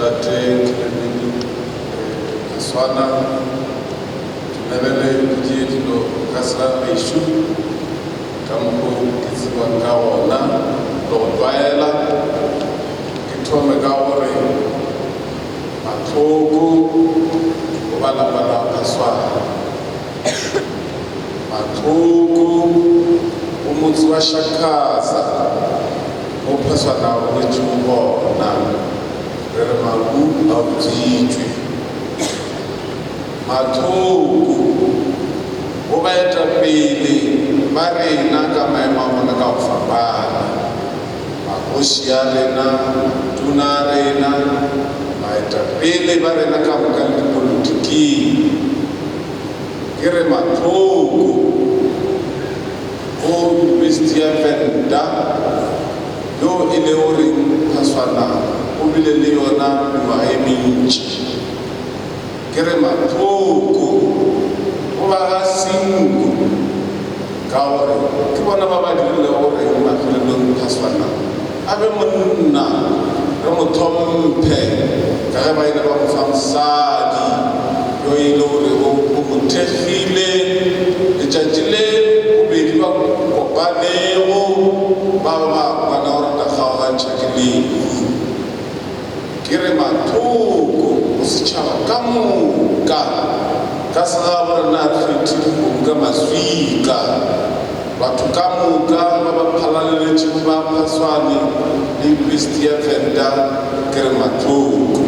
Ntate Clement Phaswana, dumelele ke tšee dilo ka sa gešo ka mokgo ke tsebang ka gona le go tlwaela. Ke thome ka gore mahloko go ba lapa la Phaswana, mahloko go motse wa Shakaza mo Phaswana o wetšego gona, re re mabu a utswitšwe. Mahloko go baetapele ba rena ka maemo a bona ka go fapana, magoši a rena, matona a rena, baetapele ba rena ka moka le dipolotiking. Ke re mahloko go University ya Venda yo e le goreng Phaswana o bile le yona mengwaga e mentši. Ke re mahloko go ba ga Singo ka gore ke bona ba ba dirile gore mafelelong Phaswana a be monna, re mo tlhomphe ka ge ba ile ba mo fa mosadi yo e le gorego o mo thekgile letšatši le bobedi ba kopanego ba ba kwana gore ta kgaogantšha ke lehu. Ke re mahloko go setšhaba ka moka ka segabo rena re kgethe dikgomo ka maswika. Batho ka moka ba ba phalaleletšego ba Phaswane le University ya Venda, ke re mahloko.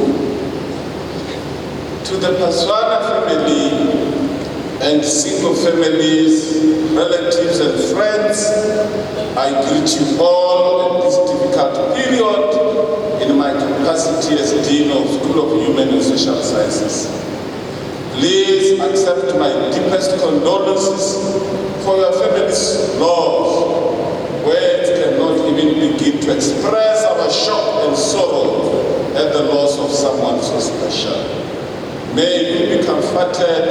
To the Phaswana family and single families, relatives and friends, I greet you all at this difficult period in my capacity as Dean of School of Human and Social Sciences. Please accept my deepest condolences for your family's loss. Words cannot even begin to express our shock and sorrow at the loss of someone so special. May you be comforted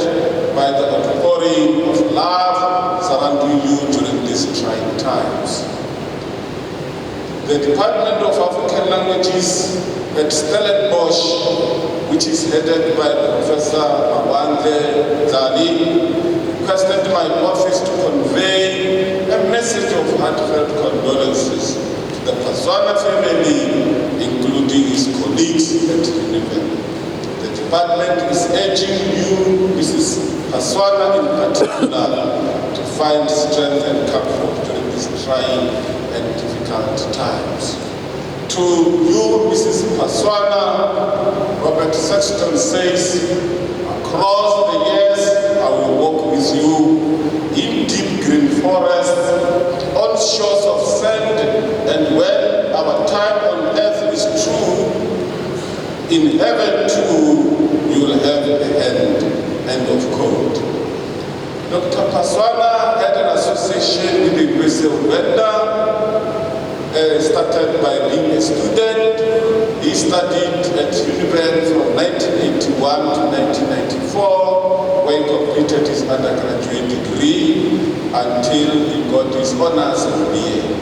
by the outpouring of love surrounding you during these trying times. The Department of African Languages at Stellenbosch, which is headed by Professor Mawande Zali, requested my office to convey a message of heartfelt condolences to the Phaswana family, including his colleagues at Univen. The department is urging you, Mrs. Phaswana in particular, to find strength and comfort during these trying and difficult times. To you, Mrs. Phaswana, Robert Sexton says, across the years I will walk with you in deep green forests, on shores of sand, and when our time on earth is through, in heaven too, you will have a hand. End of quote. Dr. Phaswana had an association with the University of Venda, started by being a student. He studied at Univen from 1981 to 1994, where he completed his undergraduate degree until he got his honors and B.Ed.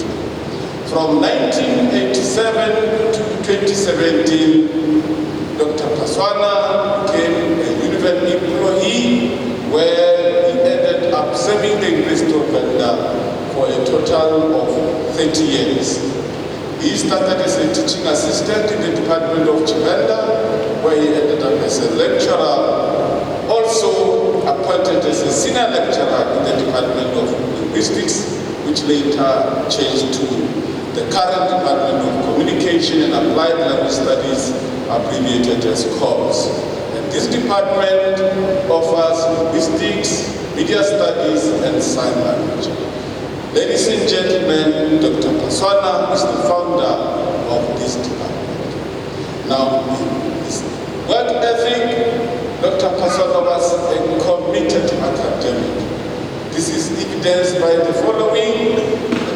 From 1987 to 2017, Dr. Phaswana became a Univen employee, where he ended up serving the University of Venda for a total of 30 years. He started as a teaching assistant in the Department of Tshivenda, where he ended up as a lecturer, also appointed as a senior lecturer in the Department of Linguistics, which later changed to the current Department of Communication and Applied Language Studies, abbreviated as COMS. And this department offers linguistics, media studies, and sign language. Ladies and gentlemen, Dr. Phaswana is the founder of this department. Now, his work ethic, Dr. Phaswana was a committed academic. This is evidenced by the following: the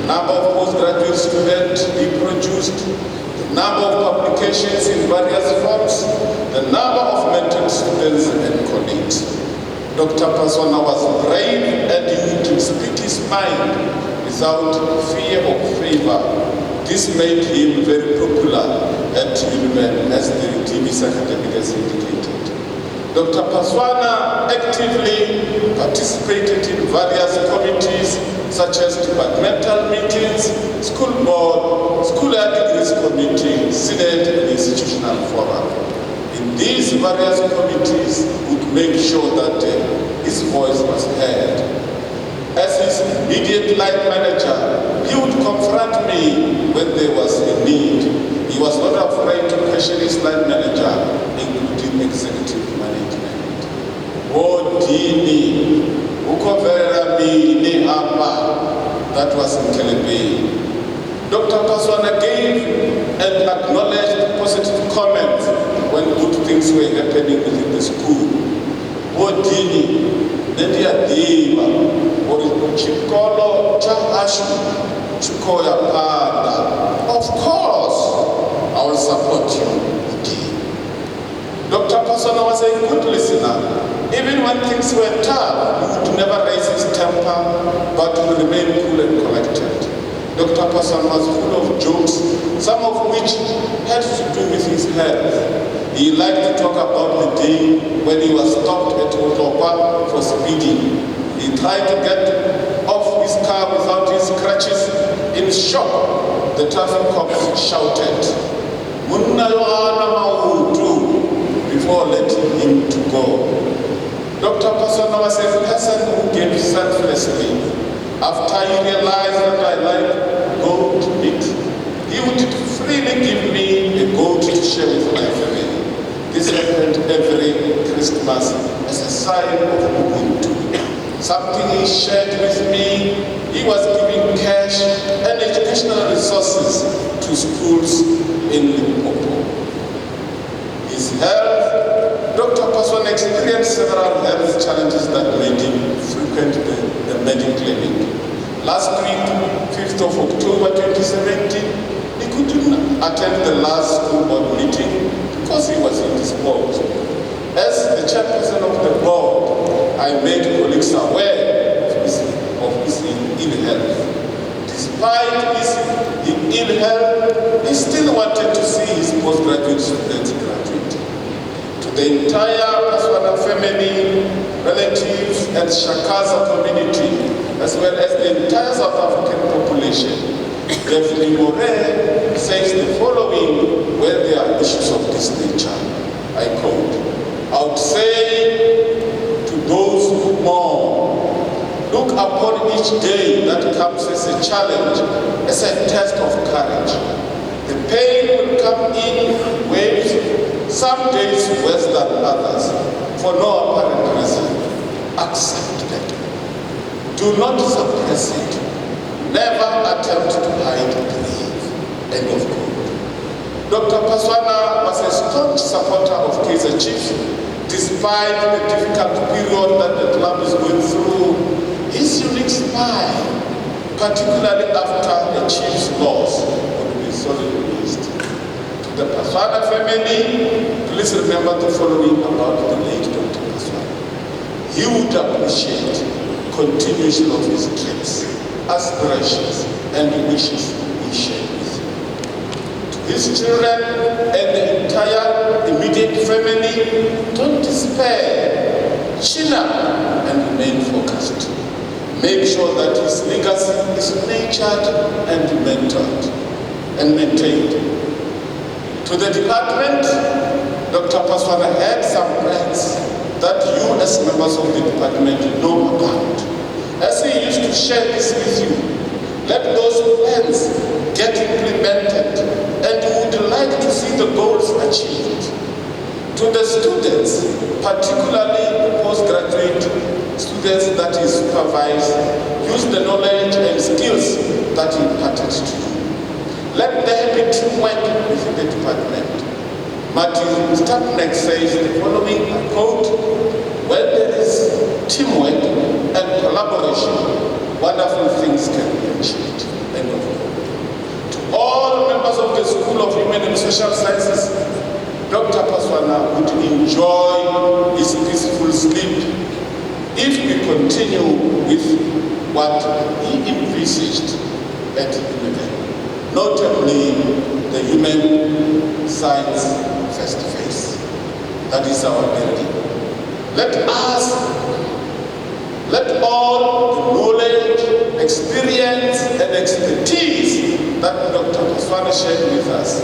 number of postgraduate students he produced, the number of publications in various forms, the number of mentored students and colleagues. Dr. Phaswana was brave and he would speak his mind without fear or favor. This made him very popular at Univen, as the TV's academic has indicated. Dr. Phaswana actively participated in various committees such as departmental meetings, school board, school degrees committee, senate, and institutional forum. In these various committees, would make sure that his voice was heard. As his immediate line manager, he would confront me when there was a need. He was not afraid to question his line manager, including executive management. Vho Dini, hu khou bvelela mini hafha? That was Mkhelebeni. Dr. Phaswana gave and acknowledged positive comments when good things were happening within the school. Vho Dini, nṋe ndi a ḓivha uri tshikolo tsha hashu tshi khou ya phanḓa. Of course, I will support you again. Dr. Phaswana was a good listener. Even when things were tough, he would never raise his temper, but would remain cool and collected. Dr. Phaswana was full of jokes, some of which had to do with his health. He liked to talk about the day when he was stopped at Utopa for speeding. He tried to get off his car without his crutches. In shock, the traffic cops shouted, "Munna yo hana maoto," before letting him to go. Dr. Phaswana was a person who gave selflessly. After he realized that I like goat meat, he would freely give me a goat to share with my family. This happened every Christmas as a sign of Ubuntu. Something he shared with me, he was giving cash and educational resources to schools in Limpopo. His health, Dr. Phaswana experienced several health challenges that made him frequent the medical clinic. Last week, 5th of October 2017, he couldn't attend the last school board meeting because he was indisposed. As the chairperson of the board, I made colleagues aware of his ill health. Despite his ill health, he still wanted to see his postgraduate students graduate. To the entire Phaswana family, relatives, and Shakaza community, as well as the entire South African population, Daphne More says the following when there are issues of this nature. I quote, "I would say to those who mourn, look upon each day that comes as a challenge, as a test of courage. The pain will come in waves, some days worse than others, for no apparent reason. Accept them. Do not suppress it. Never attempt to hide grief." End of quote. Dr. Phaswana was a staunch supporter of Kaizer Chiefs. Despite the difficult period that the club is going through, his unique smile, particularly after a Chiefs loss, would be sorely missed. To the Phaswana family, please remember the following about the late Dr. Phaswana. He would appreciate continuation of his dreams, aspirations, and wishes he shared with you. To his children and the entire immediate family, don't despair. Chin up and remain focused. Make sure that his legacy is nurtured and mentored and maintained. To the department, Dr. Phaswana had some plans that you as members of the department know about. As he used to share this with you, let those plans get implemented, and we would like to see the goals achieved. To the students, particularly the postgraduate students that he supervised, use the knowledge and skills that he imparted to you. Let there be teamwork within the department. Martin Stapnek says the following, I quote, "When there is teamwork and collaboration, wonderful things can be achieved." End of quote. To all members of the School of Human and Social Sciences, Dr. Phaswana would enjoy his peaceful sleep if we continue with what he envisaged at Univen. notably the human science first phase. That is our building. Let all the knowledge, experience, and expertise that Dr. Phaswana shared with us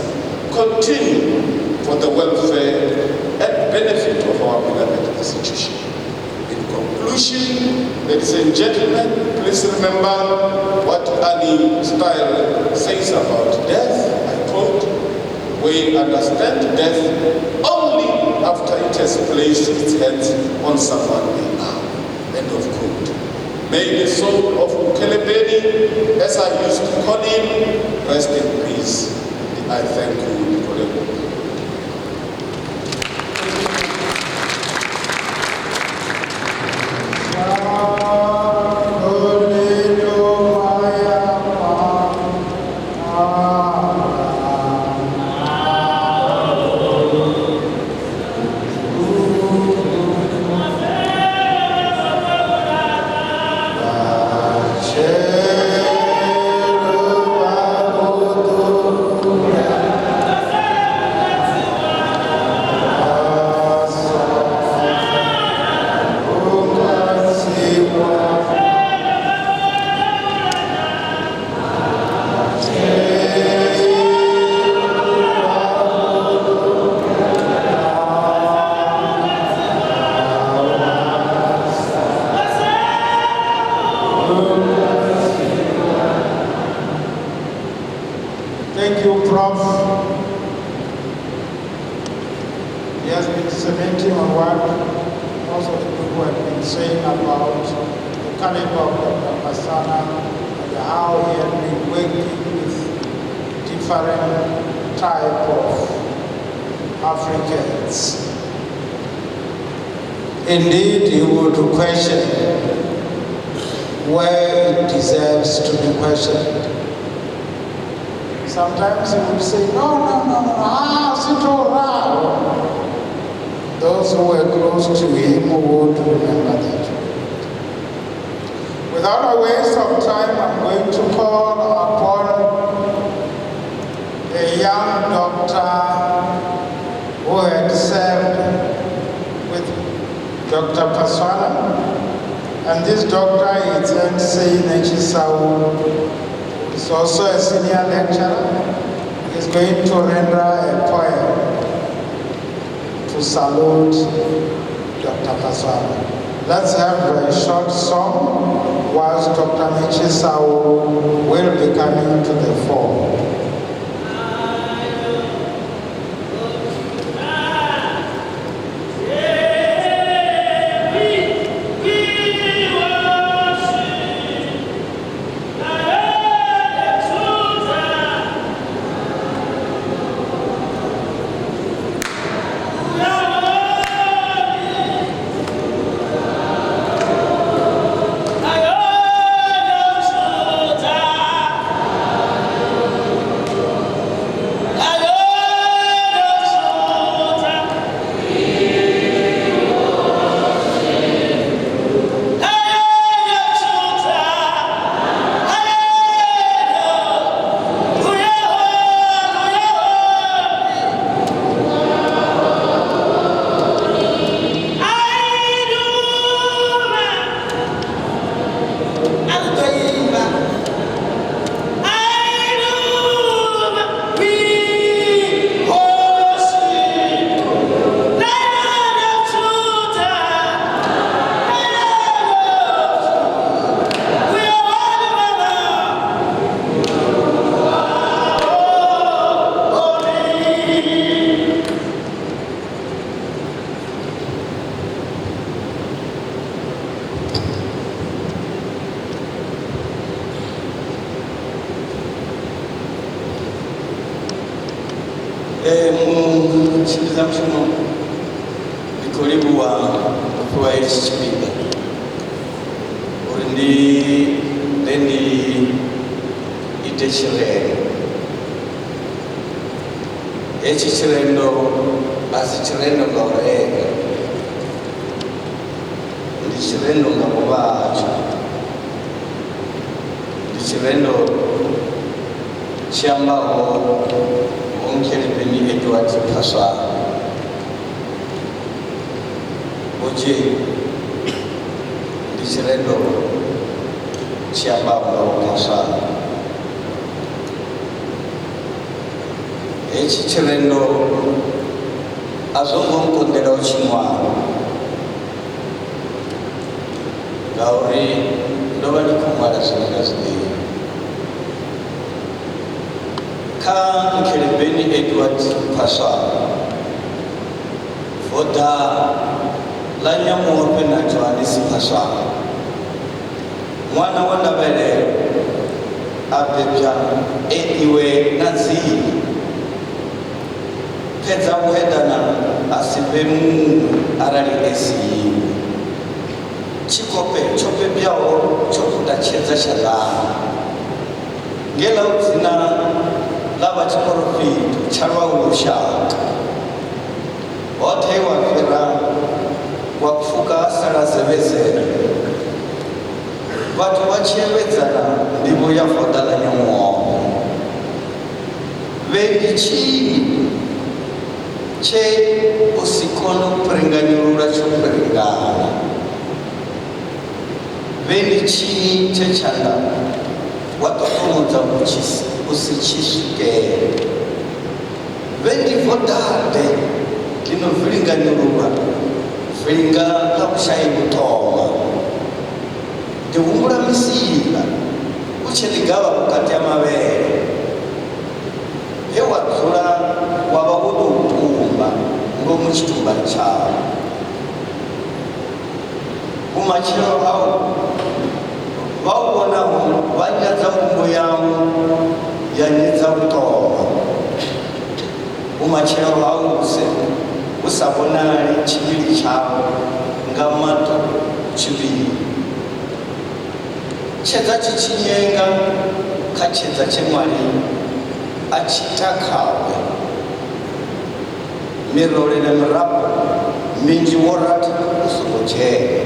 continue for the welfare and benefit of our beloved institution. In conclusion, ladies and gentlemen, please remember what Annie Style says about death. I quote, "We understand death only after it has placed its hands on someone we love." End of quote. May the soul of Mkelebeni, as I used to call him, rest in peace. I thank you, Nicolette. Thank you, Prof. He has been cementing on what most of the people have been saying about the caliber of Dr. Phaswana and how he had been working with different type of Africans. Indeed, he would question where it deserves to be questioned. Sometimes he would say, no, no, no, no, Those who were close to him would remember that. Without a waste of time, I'm going to call upon a young doctor who had served with Dr. Phaswana. And this doctor is N.C. Netshisaulu. He's also a senior lecturer. He's going to render a poem to salute Dr. Phaswana. Let's have a short song whilst Dr. Netshisaulu will be coming to the fore. Mutshimbidza mushumo ndi khou livhuwa u fhiwa hetshi tshifhinga uri ndi ḓe ndi ite tshirendo. Hetshi tshirendo a si tshirendo nga u renga, ndi tshirendo nga vhuvhatsho, ndi tshirendo tshi ambaho Vho Nkhelebeni Edward Phaswana. Vho Jane ndi tshirendo tshi ambaho nga Vho Phaswana. Hetshi tshirendo a zwo ngo nkonḓela u tshi ṅwala ngauri ndo vha ndi khou ṅwala zwine nda zwi ḓivha. Kha Nkhelebeni Edward Phaswana, voḓa ḽa Nyamuofhe na Johannes Phaswana, ṅwana wa Ndavhelelo a bebwa e iwe na dzina. Phedza vhuheḓana a si vhe muṅwe arali e si iwe. Tshikope tsho bebwaho tsho puta tshedza tsha ḓana. Nge ḽau dzina ḽa vha tshiporofito tsha lwau lushaka. Hoṱhe he wa fhira wa pfuka ha sala zevezeve. Vhathu vha tshi evhedzana ndivho ya voḓa ḽa Nyamuhombe. Vhe ndi tshini tshe u si kone u piringanyulula tsho piringana? Vhe ndi tshini tshe tshanḓa wa ṱoṱomodza u si tshi swikele? Vhe ndi voḓa-ḓe ḽi no vilinganyulula vilinga ḽa vhushai vhuṱoma? Ndi humbula misi iḽa u tshi ḽi gavha vhukati ha mavhele, he wa dzula wa vha wo tou tumba ngomu tshitumbani tshau. Vhumatshelo hau vha u vhonaho vha nyadza mbumbo yau ya nyedza vhuṱoma. Vhumatshelo hau hu sa vhonali tshivhili tshau nga maṱo tshivhili. Tshedza tshi tshi nyenga kha tshedza tshe ṅwali a tshi ita khawe. Mirole na mirafho minzhi wo ratha u songo dzhena.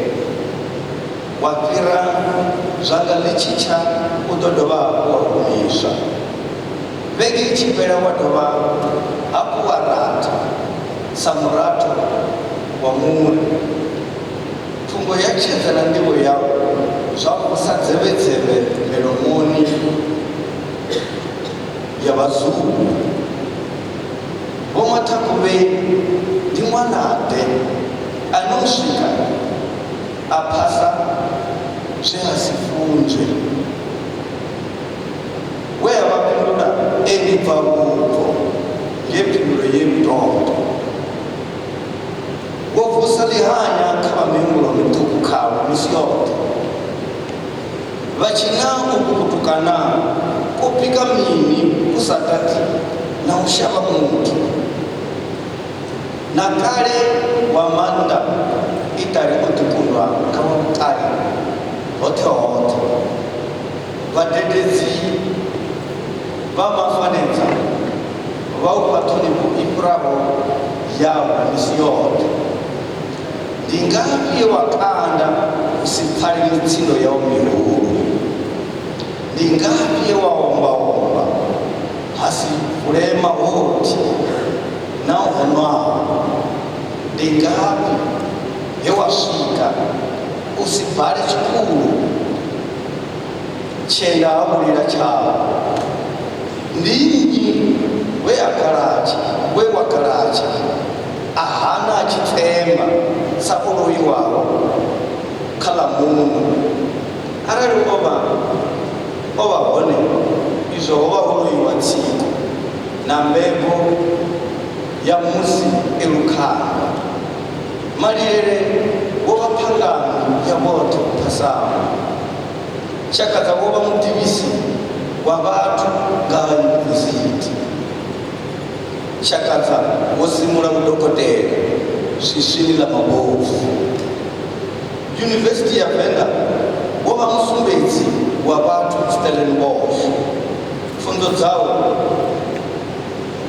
Wa fhira zwanga ḽi tshi tsha u ḓo dovha hafhu wa humiswa. Vhege i tshi fhela wa dovha hafhu wa ratha sa muratho wa muri. Thungo ya tshedza na nḓivho yau zwa vusa dzevhedzevhe milomoni ya vhazulu. Vho Mathakuvhe ndi ṅwana-ḓe ane u swika a phasa zwe a si funzwe. We a vha fhindula e ndi bva vhubvo nge phindulo ye vhutoto. Wo vusa ḽihanya kha vha mihumbulo miṱuku khavho misi yoṱhe. Vha tshi na uku kutukana ku bika mini ku sa tati na u shavha muthu. Na kale wa maanḓa iṱali o ḓi kundwa nga wa vhuṱali hoṱhe hoṱhe. Vhadededzi vha mafanedza vha u fha ṱhonifho i fhiraho yau misi yoṱhe. Ndi ngafhi ye wa kanda u si pfale mitsindo yau mihulu? Ndi ngafhi ye wa omba-omba ha si vulee mahothi na u honwaho? Ndi ngafhi he wa swika u si bale tshikulu tshe nda ha tshau? Ndi nnyi we a galatshi, we wa galatshi a hana a tshi tsemba sa o loiwaho kha ḽa muno? Arali o vha hone izwo ho vha ho loiwa tsiko na mbebo ya musi e lukhanda. Malilele wo vha phangano ya vhoṱhe u phasaho. Tshaka dza wo vha muḓivhisi wa vhathu nga ha yunivesithi. Tshaka dza wo simula vhudokotela swiswini ḽa mabofu. Yunivesithi ya Venḓa wo vha musumbedzi wa vhathu Stellenbosch. Pfunzo dzau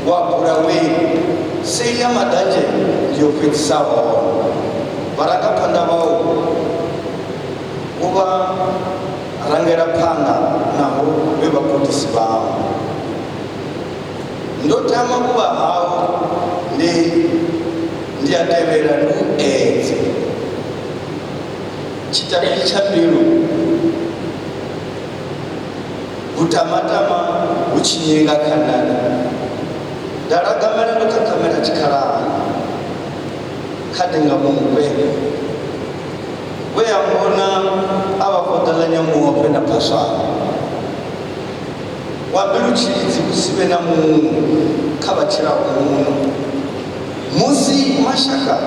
wa Bulaweni seli ya maḓanzhe ndi yo fhedzisa hone. Vharangaphanḓa vhau wo vha rangela phanḓa naho vhe vhagudisi vhau. Ndo tama vhuvha hau, ndi a tevhela ndi u edze. Tshitapili tsha mbilu hutamatama hu tshi nyenga khanani. Nda lagamela ndo ṱhaṱhamela tshikhalani kha denga mufhe. We a mbona a vha foḓa ḽa Nyamuofhe na Phaswana. Wa mbilu tshilidzi hu si vhe na muṅwe kha vha tshilaho muno. Musi mashaka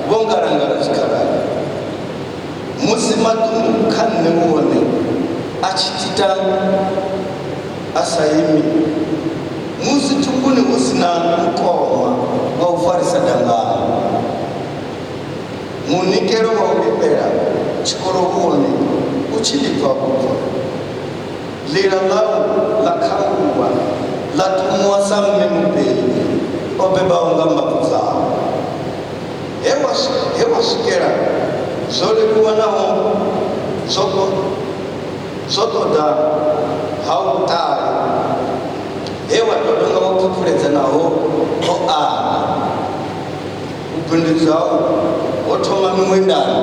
vho ngalangala tshikhalani, musi maṱungu kha nṋe wone a tshi tita a sa imi, musi thumbuni hu si na mukoma wa u farisa dangano, munikelo wa u lifhela tshikolo wone u tshi ndi bva vhubvo, ḽila ḽau ḽa khauwa ḽa tumuwa sa mme mubebi o bebaho nga mbabvu dzawe. He wa swikela zwo leluwa naho zwo ṱoḓa ha u vhuṱali, he wa dodonga wa phuphuledza naho ho ana. Vhubindudzi hau ho thoma miṅwendani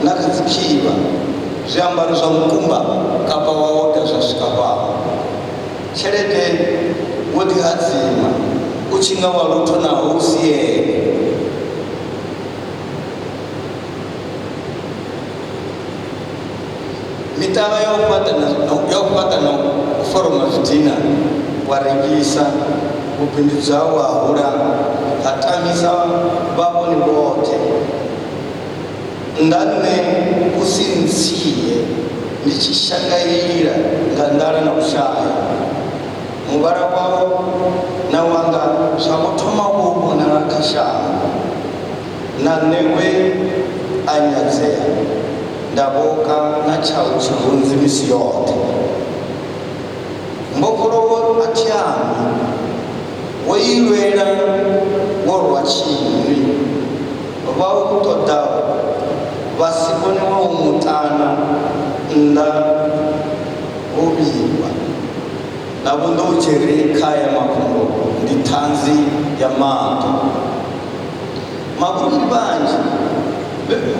na kha dzikhiva, zwiambaro zwa mukumba kapa wa oda zwa swika fhano. Tshelede wo ḓi hadzima u tshi nga wa lutho naho u si ene. Miṱavha ya u fhaṱa na u foroma zwidina wa rengisa, vhubindudzi hau ha hula ha tamisa vhavhoni vhoṱhe. Nda nṋe u si ntsie ndi tshi shangaila nga nḓala na vhushai. Muvhala wau na wanga zwa vho thoma u vhonala kha shango. Na nṋe we a nyadzea nda vhoka na tshau tshirunzi misi yoṱhe. Mbofholowo a thi ambi, wo i lwela wo rwa tshinwi. Vha u ṱoḓaho vha si kone wa u muṱana nnḓa ho vhigwa. Na vhunḓou tshi ri kha ya mafhungo ndi ṱhanzi ya maṱo. Mavhuru ndi vhanzhi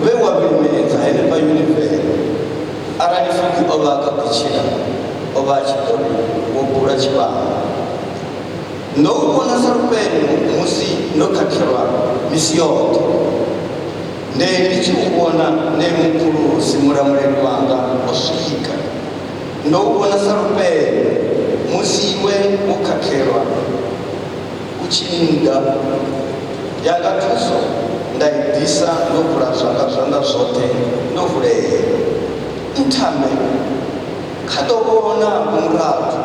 vhe wa vhilimedza henefha Yunivele. Arali Fuki o vha a kha ḓi tshila, o vha a tshi ḓo ri wo bula tshivhalo. Ndo u vhona sa lupenyo musi ndo khakhelwa misi yoṱhe. Nde ndi tshi u vhona nde muphulusi mulamuleli wanga o swika. Ndo u vhona sa lupenyo musi iwe wo khakhelwa u tshi nnḓa. Yanga thuso nda i ḓisa ndo vula zwanga zwanḓa zwoṱhe ndo vulea. Nthambe kha ḓo vhona vhumurathu.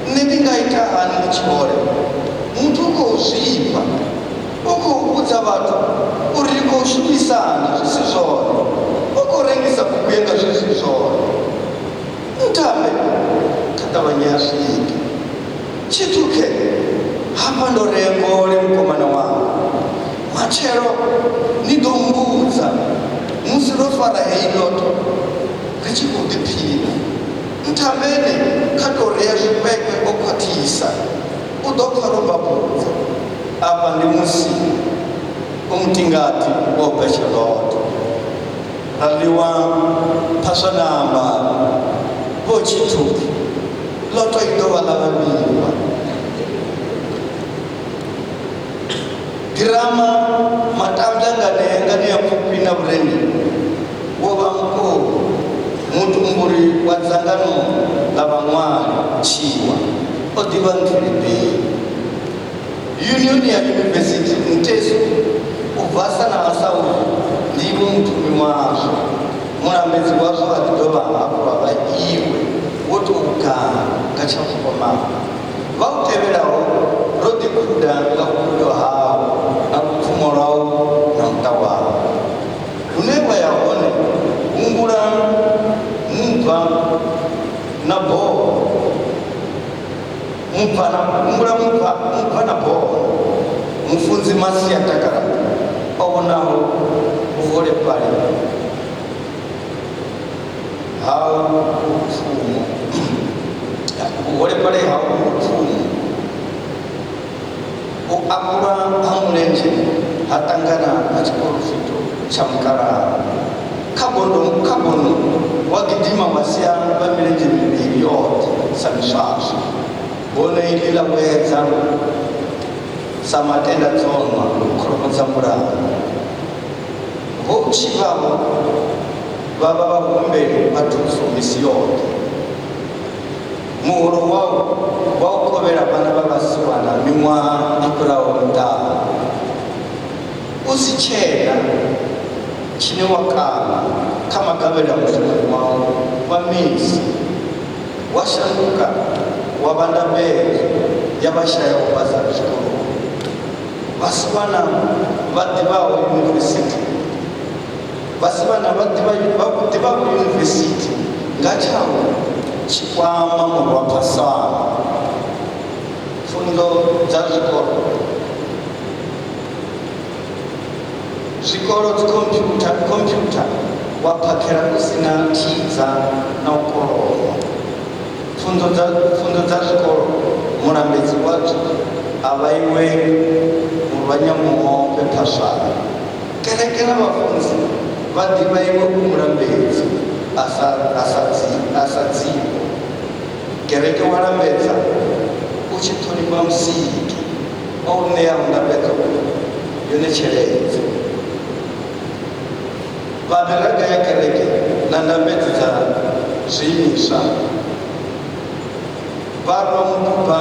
Nṋe ndi nga ita hani ndi tshihole? Muthu u khou zwifha, u khou vhudza vhathu uri ri khou shumisana zwi si zwone, u khou rengisa bugu yanga zwi si zwone. Nthambe kha ṱavhanye a swike. Tshithukhe hafha ndo rea gole mukomana wanga. Matshelo ni ḓo mbudza musi ro fara heyi lotto ri tshi khou ḓiphina. Nthambeni kha tou rea zwikwekwe o khwaṱhisa, u ḓo pfa ro babudza. Afha ndi musi u mutingati wo betsha lotto. Ra ḽiwa phaswa na ambara vho tshithukhe lotto i ḓo vha ḽa vhavhingwa. Ḓirama matambya nganea nganea pfufhi na vhurendi wo vha mukoni mutumbuli wa dzangano ḽa vhaṅwali Tshiwa o ḓivha Ntlelebei. Union ya Yunivesithi Ntesu u bva na Asaulu ndi iwe muthumi wazwo. Mulambedzi wazwo a ḓi dovha hafhu a vha iwe wo tou gana nga tsha mukomana. Vha u tevhelaho ro ḓi khuda nga vhukhudo hau na lupfumo lwau na muṱa wau. Hune wa ya hone humbula mubva na bono. Mubva na humbula mubva na bono. Mufunzi Masia Takala o vhonaho vhuholefhali hau lupfumo. Vhuholefhali hau lupfumo. U akulwa ha mulenzhe ha ṱangana na tshiporofito tsha mukalaha. Kha gondo kha bono wa gidima wa sia vha milenzhe mivhili yoṱhe sa miswaswo. Bono iḽi ḽa vhuedza sa matenda dzonwa kholomo dza mulayo. Vho u tshivhaho vha vha vhahumbeli vha thuso misi yoṱhe. Muholo wau wa u kovhela vhana vha vhasiwana miṅwaha i fhiraho miṱanu. U si tshena tshine wa kaṋa kha magavhelo a mushumoni wau wa misi, wa shanduka wa vha ndambedzo ya vha shayaho bazari zwikoloni. Vhasiwana vha ḓivhaho yunivesithi Vhasiwana vha ḓivhaho yunivesithi nga tshau tshikwama murwa Phaswana. Pfunzo dza zwikolo Zwikolo dzikhomphyutha khomphyutha wa phakhela u si na thidza na u koloma. Pfunzo dza pfunzo dza zwikolo Mulambedzi wadzo a vha iwe Murwa Nyamuhofhe Phaswana. Kereke na vhafunzi vha ḓivha iwe u mulambedzi a sa a sa dzi a sa dziho. Kereke wa lambedza u tshi ṱhonifha Musiki o u ṋeaho ndambedzo yone tsheledzo. Vha miraga ya kereke na ndambedzo dza zwiimiswa vha rwa muduba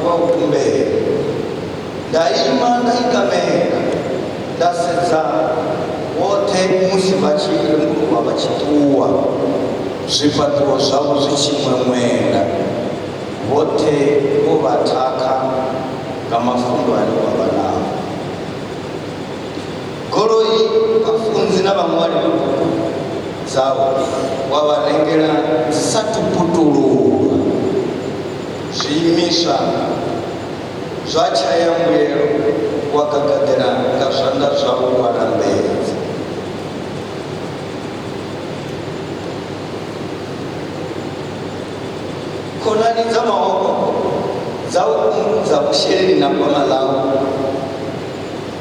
wa u humbela. Nda ima nda ingamela, nda sedza vhoṱhe musi vha tshi rembuluwa vha tshi ṱuwa, zwifhaṱuwo zwavho zwi tshi ṅweṅwela, vhoṱhe vho vha thakha nga mafundo ane wa vha nao. Goloi, vhafunzi na vhaṅwali vha bugu dzau wa vha rengela dzi sa thu putululwa, zwiimiswa Zwa tshayambuyelo wa gagaḓela nga zwanḓa zwau wa lambedza. Khonani dza mahogo dza u fhungudza vhusheleni na gwama ḽau.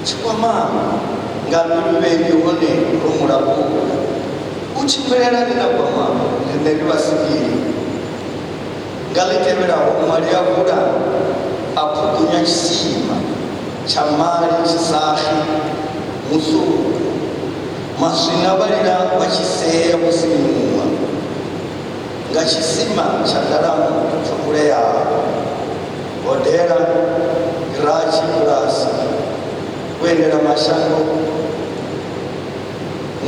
Tshikwamani nga mbiluvhengi hone ro mu langula. U tshimbilelani na gwama riṋe ri vhasivhili. Nga ḽi tevhelaho mali a hula a phukunya tshisima tsha mali tshi sa xi musuku. Maswina vha lila vha tshi sea vho sinyuwa nga tshisima tsha ndalamo tsho vuleaho. Hodela, giratshi, bulasi, vhuendelamashango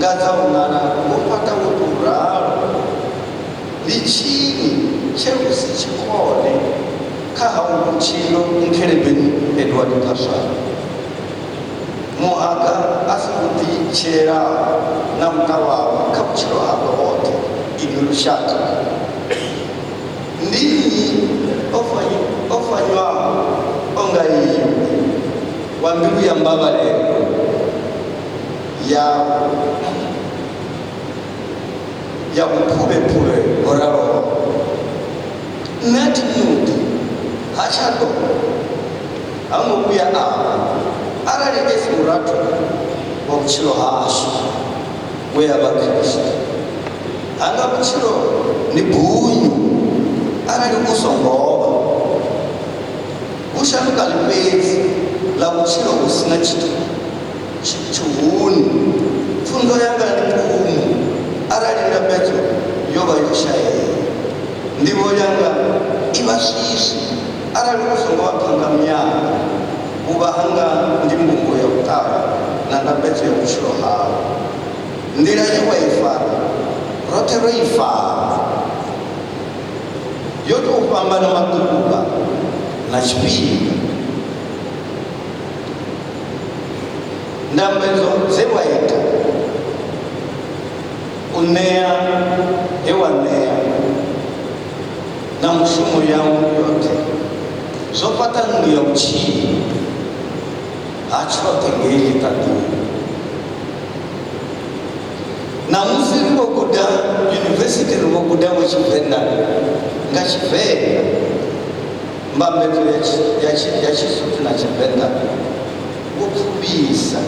nga dza u ṋala vho fhaṱa vho tou ralo. Ndi tshini tshe u si tshi kone kha hau vhutshilo Nkhelebeni Edward Phaswana? Muhaga a songo ḓi tshilelaho na muṱa wawe kha vhutshilo hawe hoṱhe inwi lushaka. Ndi nnyi o fanywaho o nga iwe, wa mbilu ya mbavhalelo yau? Ya vhuphuvhephuvhe ho raloho. Nṋe a thi muḓi, ha tsha ḓo, ha ngo vhuya a vha, arali e si murathu wa vhutshilo hashu, we a vha Kristo. Hanga vhutshilo ndi bunyu arali u songo vha. Hu shanduka ḽifhedzi ḽa vhutshilo hu si na tshithu Tshihuni, pfunzo yanga ndi pumu arali ndambedzo yo vha yo shaea. Nḓivho yanga i vha swiswi arali u songo vha phangami yanga. Vhuvha hanga ndi mbumbo ya vhuṱali na ndambedzo ya vhutshilo hau. Nḓila ye wa i fara, roṱhe ro i fara. Yo tou fhambana maḓuvha na tshifhinga. Ndambedzo dze wa ita, u ṋea he wa ṋea, na mushumo yau yoṱhe zwo fhaṱa nnḓu ya vhutshilo ha tshoṱhe ngei ḽiṱaḓulu. Ṋamusi ri vho guda yunivesithi, ri vho guda vho Tshivenḓa nga Tshivenḓa. Mbambedzo ya Tshisuthu na Tshivenḓa vho pfuvhisa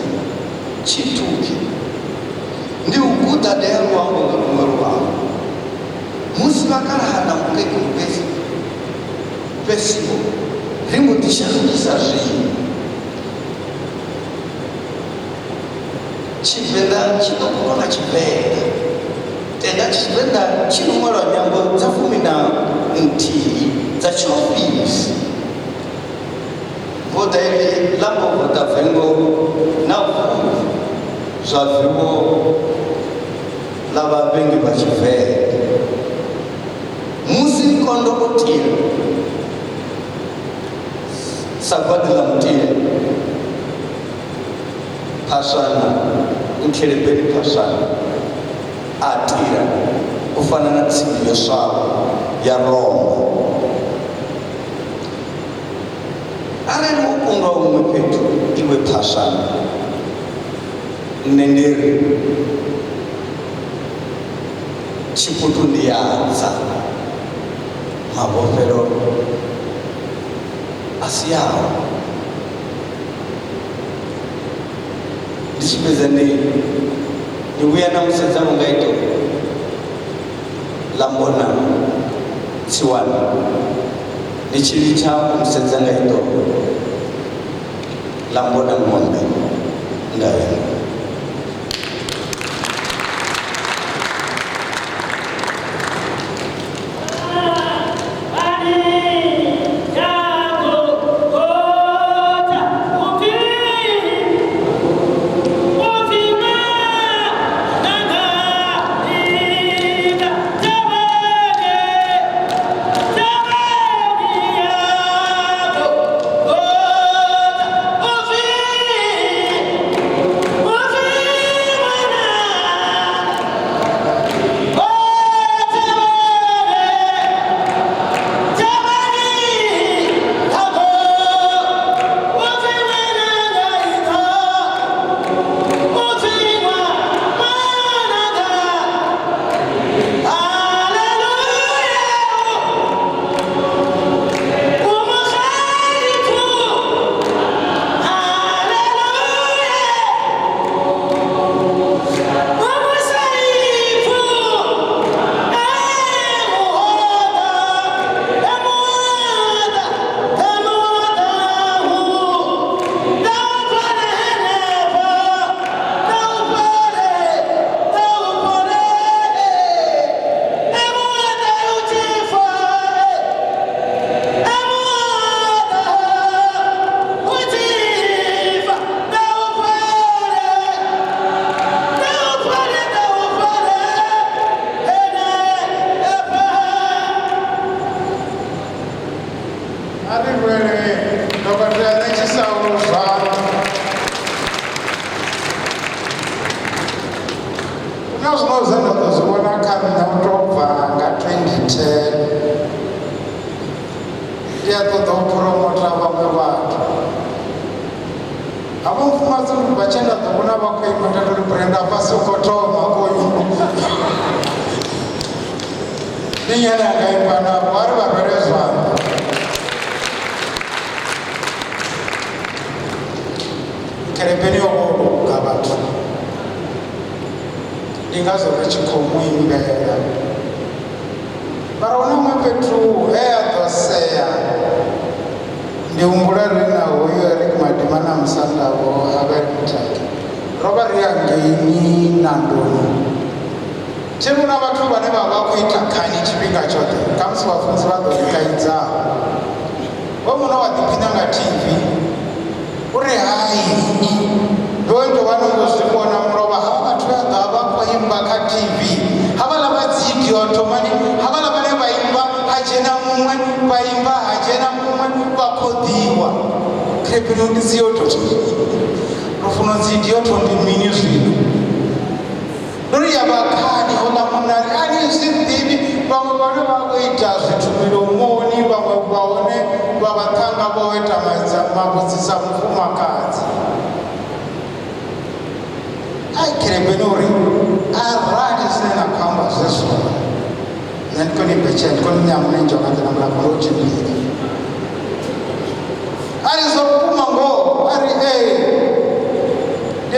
tshithuki ndi u guda dea luambo nga luṅwe luambo. Musi vhakalaha na mukegulu fhesiho ri mbo ḓi shandukisa zwino. Tshivenḓa tshi ḓo gudwa nga Tshivenḓa, tenda Tshivenḓa tshi no ṅwalwa nyambo dza 11 dza tshiofisi. Voda iḽi ḽa mbo voda vengo na vhuvhi zwa vivho ḽa vhavhengi vha Tshivenḓa. Musi nkondo o tila sa gwadi ḽa mutile, Phaswana Nkhelebeni Phaswana a tila u fana na tsimbi yo swaho ya Roma. Arali wo kundwa huṅwe fhethu iwe Phaswana, nṋe ndi ri tshiputu ndi yadza, mavhofhelo a si yao. Ndi tshi fhedza ndi vhuya na musedza vho nga ito ḽa mbona tsiwana, ndi tshi litsha u musedza nga ito ḽa mbona ṅombe ndayo.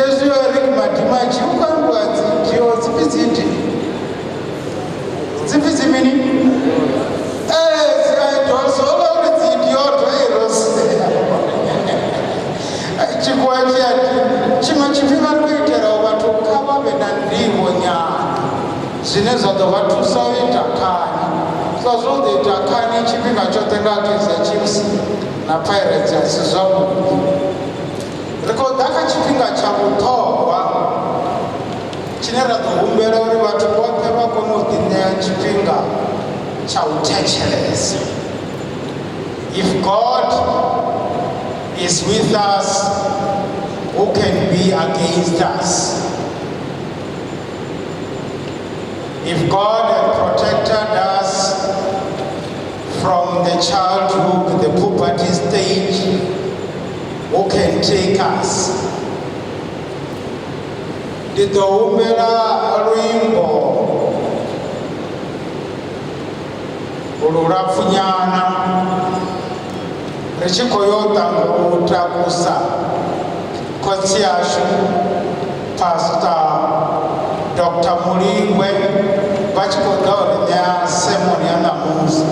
Ndi hezwi Eric Madimatshi u khou ambiwa dzidio dzipfi dzi dzipfi dzi mini? Ee, dzi idols holo uri dzi idiot eros. Tshikhuwa tshi a tshiṅwe tshifhinga ri khou itela u vhathu kha vha vhe na nḓivho nyana zwine zwa ḓo vha thusa u ita khani sa zwo ḓo ita khani tshifhinga tshoṱhe nga Kaizer Chiefs na Pirates a si zwavhuḓi. Ri khou ḓa kha tshifhinga tsha vhuṱhogwa tshine ra ḓo humbela uri vhathu vhoṱhe vha kone u ḓiṋea tshifhinga tsha u thetshelesa. If God is with us, who can be against us? If God had protected us from the childhood, the puberty stage, who can take us? Ndi ḓo humbela luimbo lulapfunyana ri tshi khou yo u takusa khotsi ashu Pastor Dr. Mulingwe vha tshi khou ḓa u ri ṋea sermon ya ṋamusi.